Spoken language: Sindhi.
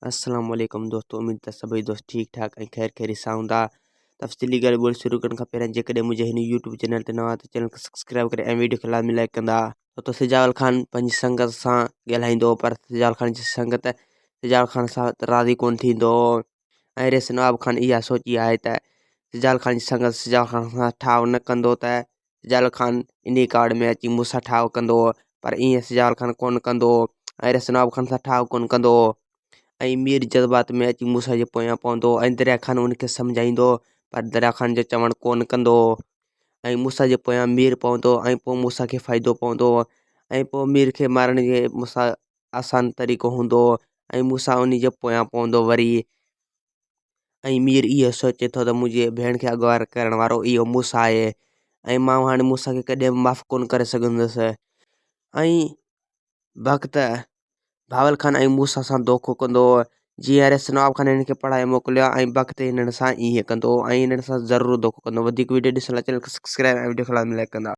السلام عليڪم دوستو اميد ته سڀئي دوست ٺيڪ ٺاڪ ۽ خير خيري سان هوندا تفصيلي ڳالهه ٻولهه شروع ڪرڻ کان پهريان جيڪڏهن منهنجي هن يوٽيوب چينل تي نوان آهيو ته چينل کي سبسڪرائب ڪري ۽ ويڊيو کي لازمي لائڪ ڪندا ته سجاول خان پنهنجي سنگت سان ڳالهائيندو پر سجاول خان جي سنگت سجاول خان سان راضي ڪونه ٿيندو ۽ ريس نواب خان اها سوچي آهي ته سجاول خان جي سنگت سجاول خان سان ٺاهه نه ڪندو ته سجاول خان انهي ڪاوڙ ۾ اچي مون سان ٺاهه ڪندو پر ائين سجاول خان ڪونه ڪندو ۽ رس نواب خان سان ٺاهه ڪونه ڪندو ۽ مير جذبات ۾ اچي موسيٰ جي پويان پوندو ۽ دريا خان ان کي سمجهائيندو پر دريا خان جو چوڻ ڪونه ڪندو ۽ موسيٰ جي پويان مير پوندو ۽ پوء موسيٰ کي فائدو پوندو ۽ پوء مير کي مارڻ جي موسيٰ آسان طريقو هوندو ۽ موسيٰ انهي جي پويان پوندو وري ۽ مير اهو سوچي ٿو ته منهنجي ڀيڻ کي اغوا ڪرڻ وارو اهو موسيٰ آهي ۽ مان هاڻي موسيٰ کي ڪڏهن به معاف ڪونه ڪري سگهندس ۽ بخت بهاول خان ۽ موسيٰ سان دوکو ڪندو جيئن ريس نواب خان هن کي پڙهائي موڪليو ۽ بخت هنن سان ائين ڪندو ۽ هنن سان ضرور دوکو ڪندو وڌيڪ ويڊيو ڏسڻ لاء چينل کي سبسڪرائب ۽ ويڊيو کي لائڪ ڪندا.